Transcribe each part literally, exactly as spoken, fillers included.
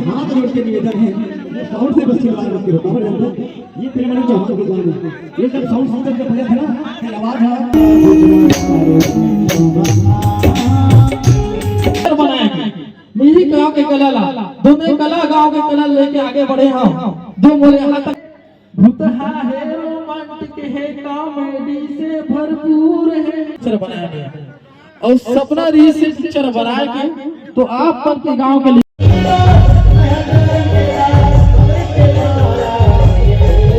हाथ जोड़ के निवेदन है, ये साउंड से बस खिलवाड़ मत करो। खबर जानते हैं? ये प्रेमानंद चौहान के गाने, ये जब साउंड सिस्टम जब बजा था ना, फिर आवाज है। बनाएंगे। मेरी गांव के कला ला, दो मैं कला गांव के कला लेके आगे बढ़े हंव। दो मोरे हाथ तक भूतहा है, रोमांटिक है, कॉमेडी से भरपूर है। पिक्चर बनाया गया और सपना रही से पिक्चर बनाए के, तो आप मन के गांव के लिए।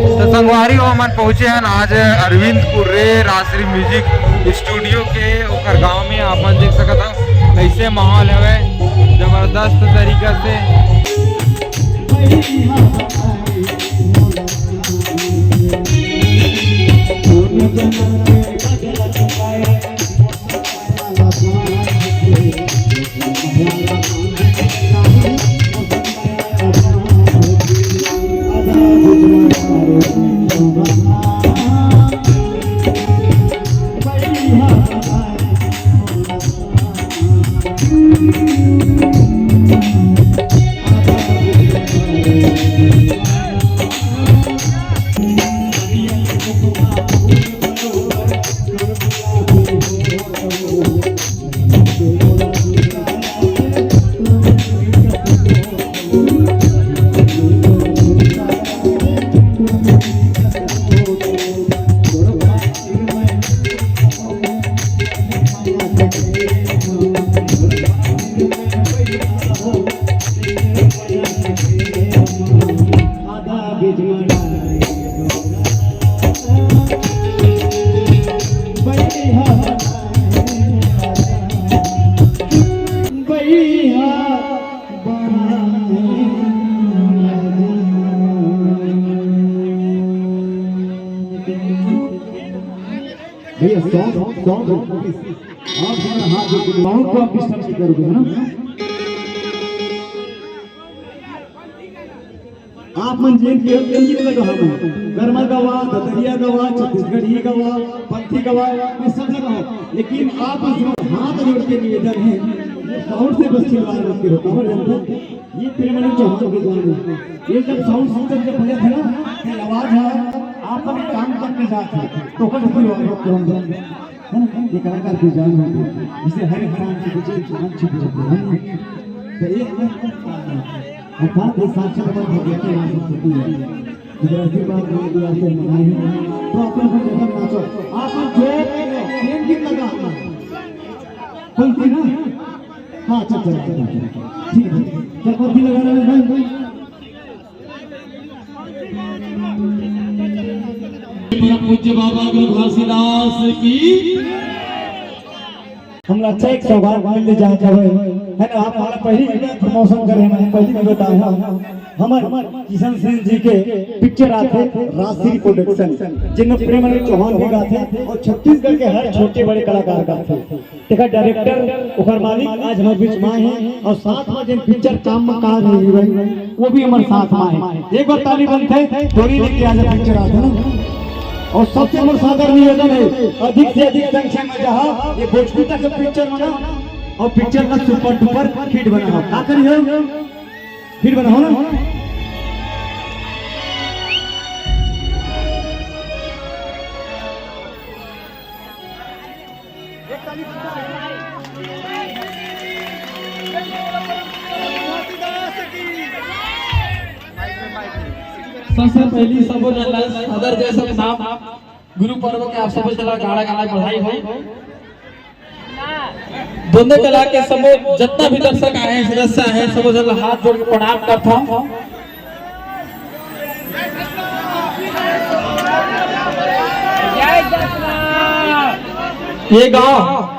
तो संगवारी हो, हमन पहुंचे हन आज अरविंद कुर्रे राजश्री म्यूजिक स्टूडियो के ओकर गांव में। आप मन देख सकत हव, कैसे माहौल हवे, जबरदस्त तरीका से। भैया, सॉन्ग, सॉन्ग, आप हमारा हाथ जोड़ के साउंड को आप डिस्टर्ब नहीं करोगे, है ना? आप मन जेन के गीत लगा, हम गरमा गवा, ददरिया गवा, छत्तीसगढ़ी गवा, पंथी गवा, ये सब लगा हो, लेकिन आप इस बार हाथ जोड़ के निवेदन है, साउंड से बस खिलवाड़ मत करो। खबर जानते हैं? ये प्रेमानंद चौहान के गाने, ये जब साउंड सिस्टम जब बजा था ना, ये आवाज है, आप मन काम करके जाते हैं, तो ओकर फिर आवाज कम है ना? ये कलाकार की जान होती है, जिसे हर इंसान के पीछे एक जान छिप जाती है। तो ये अर्थात ये साक्षात भगवती की आशीर्वाद होती है। अगर आशीर्वाद नहीं दिया तो मनाई, तो अपन को जन्म नाचो, आप जो प्रेम गीत लगा, कौन सी ना? हाँ, अच्छा, अच्छा, अच्छा, अच्छा। ठीक है, क्या कॉपी लगा रहे हैं भाई? परम पूज्य बाबा गुरु घासीदास की। हमला अच्छा एक सौगात मिल जात हवे, है ना? आप हमारा पहली वीडियो प्रमोशन करे हैं, पहली वीडियो बताए हैं। हमर किशन सिंह जी के पिक्चर आथे राजश्री प्रोडक्शन, जिनमें प्रेमानंद चौहान भी गाथे और छत्तीसगढ़ के हर छोटे बड़े कलाकार गाथे। तेकर डायरेक्टर, ओकर मालिक आज हमर बीच में आए हैं और साथ में जिन पिक्चर काम में का रही भाई, वो भी हमर साथ में है। एक बार ताली बनते, डोरी लेके आजा पिक्चर आथे ना। और सबसे मोर सादर निवेदन है, अधिक से अधिक संख्या में जहाँ ये भोजपुरी का सब पिक्चर बना और पिक्चर का सुपर डुपर हिट बना हो। का करी हो? हिट बना हो ना? सबसे पहली सबो जन ला सादर जय सतनाम। गुरु पर्व के आप सबो जन ला गाड़ा गाड़ा बधाई हो। दोनों कला के सबो जतना भी दर्शक आए हैं, सदस्य आए हैं, सबो जन ला हाथ जोड़ के प्रणाम करता हूँ। ये गांव,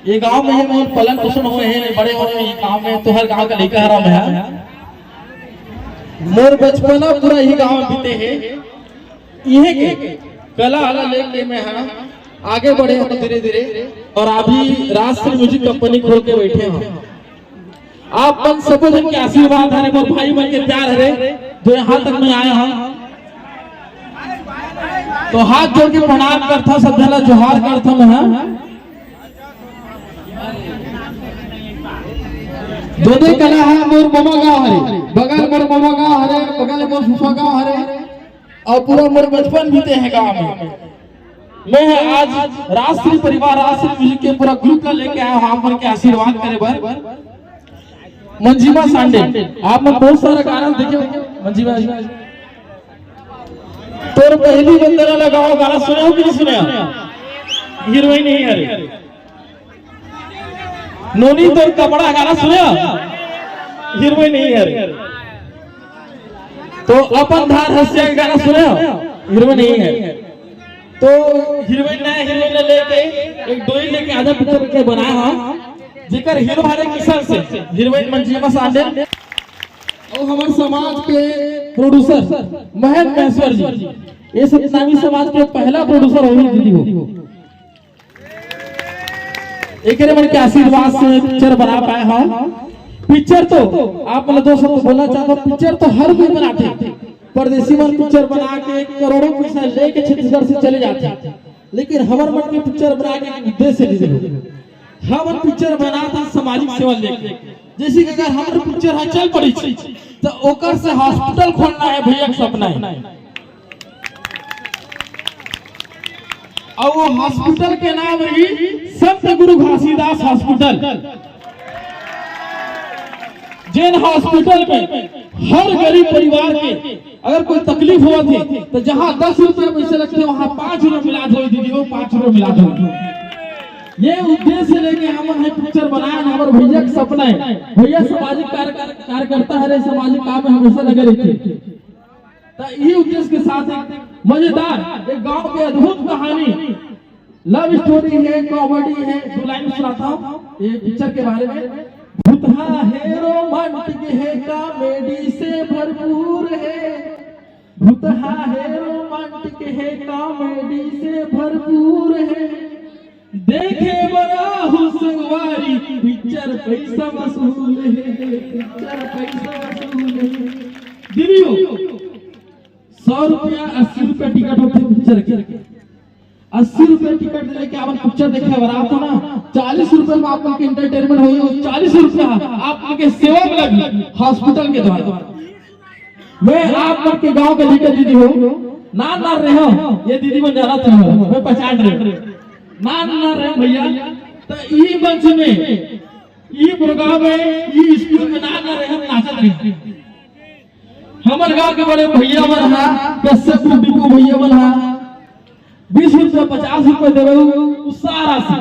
ये गांव में ही मोर पलन पोषण होए हे, बड़े होए हे ये गांव में, तो हर गांव का लइका हरा मैं। मोर बचपना पूरा ही गांव में बीते हे। इहे के कला हला लेके मैं हा आगे बढ़े हूँ धीरे धीरे, और अभी राजश्री म्यूजिक कंपनी खोल के बैठे हूँ। आप मन सबो जन के आशीर्वाद हरे, मोर भाई मन के प्यार हरे, जो यहाँ तक मैं आया हूँ। तो हाथ जोड़ के प्रणाम करता, सब जना जोहार करता मैं, हाँ। दोनों कला ह मोर ममा गांव हरे, बगल मोर ममा गांव हरे, बगल मोर फूफा गांव हरे, अउ पूरा मोर बचपन बीते हे गांव में। मैं आज राजश्री परिवार, राजश्री म्यूजिक के पूरा ग्रुप ला लेके आया हूं आप मन के आशीर्वाद करे बर। मंजिमा सांडे, आप मन बहुत सारा गाना देखे हो, मंजिमा जी। तोर पहली बंदरा लगाओ गाना सुने हो कि नहीं सुने हो? हीरोइन नहीं हरे। नोनी तोर कपड़ा गाना सुने हो? हीरोइन नहीं हरे। तो अपन धार हंसिया के गाना सुने हो? हीरोइन नहीं है। तो हीरोइन नया हीरोइन ला लेके एक डोरी लेके आधा पिक्चर के बनाया हा, जेकर हीरो हरे किशन सिंह, हीरोइन मंजिमा सांडे, अउ हमर समाज के प्रोड्यूसर महेंद्र महेश्वर जी, ये सतनामी समाज के पहला प्रोड्यूसर होही दीदी हो। एकरे मन के आशीर्वाद से पिक्चर बना पाए हव। पिक्चर तो आप मन ला दो शब्द बोलना चाहत हव, पिक्चर तो हर कोई बनाथे, परदेसी मन पिक्चर बना के करोड़ों पैसा लेके छत्तीसगढ़ से चले जाथे, लेकिन हमर मन के पिक्चर बना के एक उद्देश्य दीदी हो। हमन पिक्चर बनात हन सामाजिक सेवा लेके, जैसे कि अगर हमर पिक्चर ह चल पड़ी तो ओकर से हॉस्पिटल खोलना है भैया के सपना है। अउ वो हॉस्पिटल के नाम रही संत गुरु घासीदास हॉस्पिटल, जेन हॉस्पिटल में हर गरीब परिवार के अगर कोई तकलीफ होवत हे तो जहां दस रुपया पैसे लगथे वहां पांच रुपया मिला दो दीदी हो, पांच रुपया मिला दो। ये उद्देश्य लेके हमन हे पिक्चर बनाए, हमर भैया के सपना है। भैया सामाजिक कार्य-, कार्यकर्ता हरे, सामाजिक काम में हमेशा लगे रहिथे। त इही उद्देश्य के साथ एक मजेदार, एक गांव के अद्भुत कहानी, लव स्टोरी है, कॉमेडी है, दो लाइन सुनाता हूँ ये पिक्चर के बारे में। भूतहा है, रोमांटिक है, कॉमेडी से भरपूर है। भूतहा है, रोमांटिक है, कॉमेडी से भरपूर है। देखे बड़ा हो संगवारी, पिक्चर पैसा वसूल है, पिक्चर पैसा वसूल है। दीदी हो, सौ रुपया, अस्सी रुपया टिकट होथे पिक्चर के। अस्सी रुपया टिकट लेके आप मन पिक्चर देखे बर आत हो ना, चालीस रुपया में आप मन के एंटरटेनमेंट होही, अउ चालीस रुपया आप मन के सेवा में लगी हॉस्पिटल के द्वारा। मैं आप मन के गांव के लीडर दीदी हो, नान नान रहे हो, ये दीदी मन जानत रहे हो, मैं पहचान रहे हो, नान नान रहे हो भैया। तो ई मंच में, ई प्रोग्राम में, ई स्कूल में नान नान रहे हो, नाचत रहे हो। हमर गांव के बड़े भैया मन हा, कश्यप दीपू भैया मन हा, बीस रुपया, पचास रुपया देवे, उ सारा से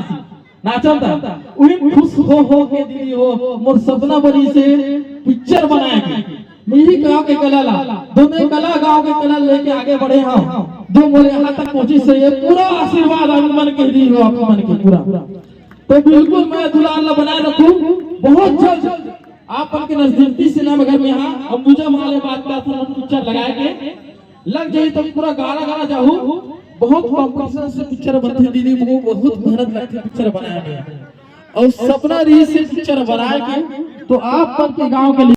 नाचन था। उही खुश हो हो के दीदी हो, मोर सपना बनी से पिक्चर बनाए के। मैं इही गांव के कला ला, दोनों कला गांव के कला लेके आगे बढ़े हव, जो मोर यहाँ तक पहुंची से ये पूरा आशीर्वाद आप मन के दीदी हो, आप मन के पूरा। तो बिल्कुल मैं दुलार ला बनाए रखूं। बहुत जल्द आप मन के नजदीकी सिनेमाघर में यहाँ अंबुजा माले बात का फिल्म पिक्चर लगाए के लग जाही तो पूरा गाना गाना जाहू। बहुत कॉम्पिटिशन से पिक्चर बनथे दीदी, वो बहुत मेहनत लगथे पिक्चर बनाए में। अउ सपना रही से पिक्चर बनाए के, तो आप मन के गांव के